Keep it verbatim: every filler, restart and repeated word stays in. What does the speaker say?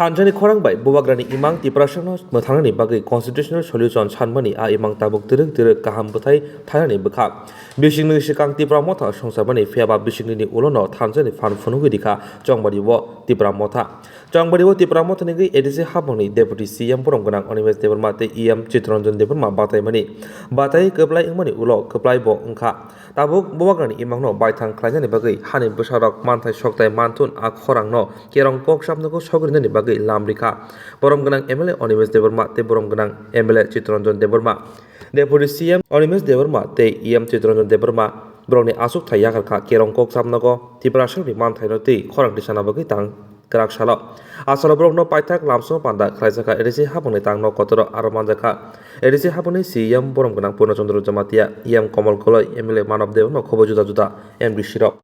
Thansa ni khorang bai Bubagrani imang Tiprasano mwthangnani bagwi constitutional solution sanmani a imang tabuk twrwk twrwk kaham bwthai thangnani bwkha. Bisingni swkang Tipra Motha songcharmani phiyaba bisingni ulono thansa ni phan phunugwi rikha Chongbari o Tipra Motha. Chongbari o Tipra Motha ni gwi A D C hapmungni Deputy C M borom gwnang Animesh Debbarma tei E M Chittaranjan Debbarma bataimani batai kwplai wngmani ulo kwplai bo wngkha. Tabuk Bubagrani imangno baithang khlainani bagwi hani bwsarok manthai soktai manthun a khorangno kerong kok sapnogo sogrinani bagwi lam rikha. Borom gwnang M L A Animesh Debbarma tei borom gwnang M L A Chittaranjan Debbarma, Deputy C M Animesh Debbarma tei E M Chittaranjan Debbarma borokni achukthai yakarkha kerong kok sapnogo Tiprasarokni manthaino tei khorang tisana bagwi tang kwrak salo. Asalo borokno paithak lamsongo panda khlaijakha A D C hapmungni tangno kotoro aro manjakha. A D C hapmungni C M borom gwnang Purna Chandra Jamatia, E M Komal Koloi, M L A Manav Debbarma khobo juda juda M D C rok.